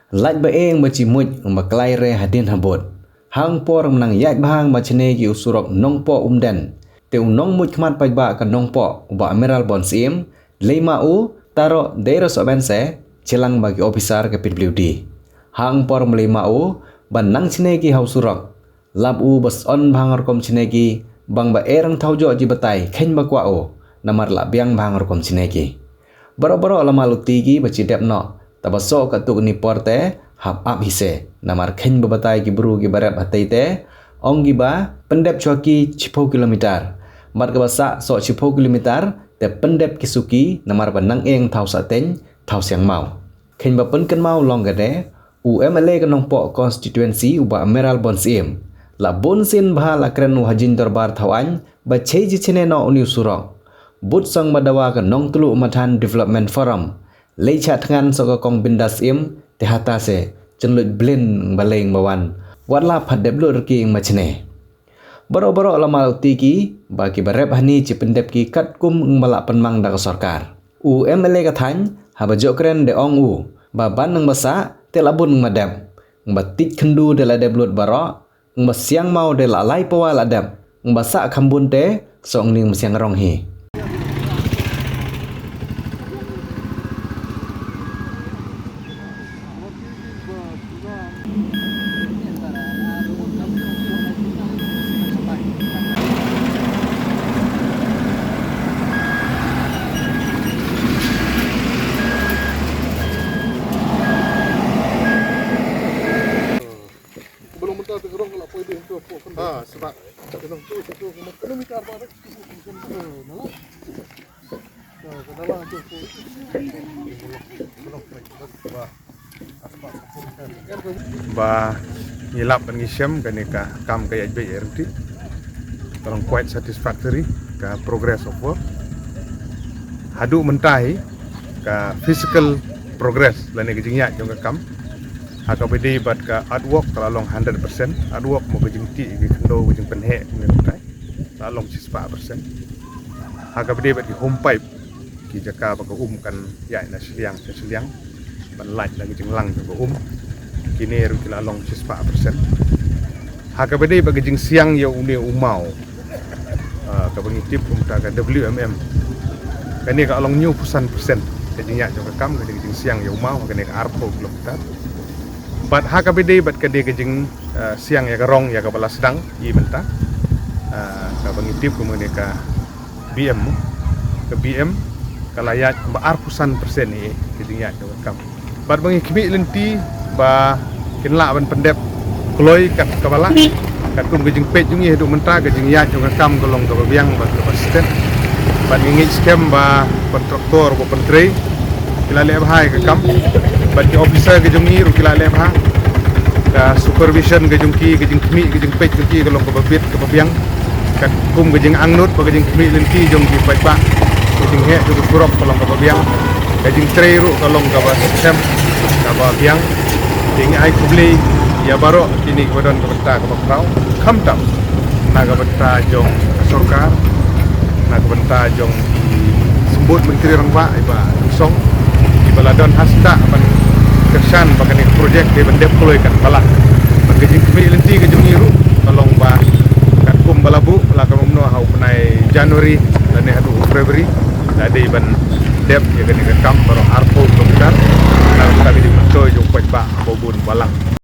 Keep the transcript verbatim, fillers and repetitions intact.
Lait ba eng ba chi muit, ba klai re hadien habud. Hang por nang ïaid bha ba chine ki u surok Nongpoh Umden. Te u nongmuit khmat paidbah ka Nongpoh, u Bah Amiral Bon Syiem, lei ma u, taro dei ro soben se, chilang ba ki officer ka P W D. Hang por lei ma u, ba nang chine ki ha u surok. Lap u ba son bha nga rukom chine ki, bang ba erang thaw jo ji batai, khein ba kwah u, namar la biang bha nga rukom chine ki. Baro baro la maluti ki ba chi dep noh, ta ba soh ka tuk ni por te, hap ap hi se, namar khein ba batai ki bru ki ba rep hatei te, ong ki ba, pyndep chwa ki chiphew kilometer. Mat ka ba sah soh chiphew kilometer, te pyndep ki suki, namar ba nang eng thaw sa teng, thaw siang mau. Khein ba pynkynmaw long ka de, u M L A ka Nongpoh constituency u Bah Amiral Bon Syiem. La bun sien bha la kren u ha jingdorbar thaw aiñ, ba chei ji chine noh u ni u surok. Bud song ba dawa ka Nongtluh Mathan Development Forum. Lei cha thngan soh ka kong Bindas Syiem, te hata se, chynluit blin ba leng ba wan. Wat la phat dep lut rki ma chine. Baro baro la maluti ki, ba ki ba rep hani chi pyndep ki katkum ba la pynmang da ka sorkar. U M L A ka thaiñ, haba jok kren de ong u, ba ban nang ba sah, te la bun nang ba dep. Nang ba tij khyndu de la dep lut baro, nang ba siang mau de la lai pawa la dep, nang ba sah kham bun te, soh ning ba siang rong hi. Belum mental tu gerong kalau poi dia tu pun. Ha, sebab gerong tu satu kilometer apa tu? Ba ngi lap ban ngi shem kane ka kam ka ïaid beit ïaid ryntih. Ka long quite satisfactory ka progress of work. Haduh mynta hi ka physical progress lane ka jingïaid jong ka kam. Ha kaba ïadei bad ka artwork ka la long hundred percent. Artwork mo ka jingtih, ka khyndew, ka jingpynheh, ka jingpynkai. La long shispah percent. Ha kaba ïadei bad ki home pipe, ki jaka ba ka um kan ïaid na shiliang sha shiliang ban lait na ka jinglang jong ka um. Kine ruh ki la long shispah percent. Ha kaba ïadei bad ka jingsiang ïa une u maw, ah, kaba ngi tip kumta ka W M M, kane ka long hynñiewphew san percent ka jingïaid jong ka kam, ka dei ka jingsiang ïa u maw, kane ka arphew kilometer. Bad ha kaba ïadei bad ka dei ka jing, ah, siang ïa ka rong ïa kaba la sdang ïa mynta, ah, kaba ngi tip kum kane ka B M, ka B M ka la ïaid kumba arphew san percent ïa ka jingïaid jong ka kam. Bad ba ngi khmih lynti ba kin lah ban pyndep kloi kat kaba lah. Katkum ka jingpeit jong ngi haduh mynta ka jingïaid jong ka kam ka long kaba biang bad kaba stet. Bad ngi ngeit skhem ba kontraktor ba pyntrei ki la leh bha ïa ka kam. Bad ki officer ka jong ngi ruh ki la leh bha. Ka supervision ka jong ki, ka jingkhmih, ka jingpeit jong ki ka long kaba bit, kaba biang. Katkum ka jingangnud bad ka jingkhmih lynti jong ki paidbah, ka jingheh jong ka surok ka long kaba biang. Ka jingtrei ruh ka long kaba skhem, kaba biang. Te ngi ai khublei ïa baroh kine kiba don ka bynta kaba khraw, khamtam na ka bynta jong ka sorkar, na ka bynta jong ki symbud Myntri Rangbah, i Bah Tynsong, kiba la don ha sdang ban kyrshan ba kane ka projek dei ban dep kloi kat ba lah. Bad ka jingkhmih lynti ka jong ngi ruh ka long ba katkum ba la buh, la ka mano ha u bnai January lane haduh u February, la dei ban dep ïa kane ka kam baroh arphew kilometer. La ka dei ban soi jong paidbah ba bun balang.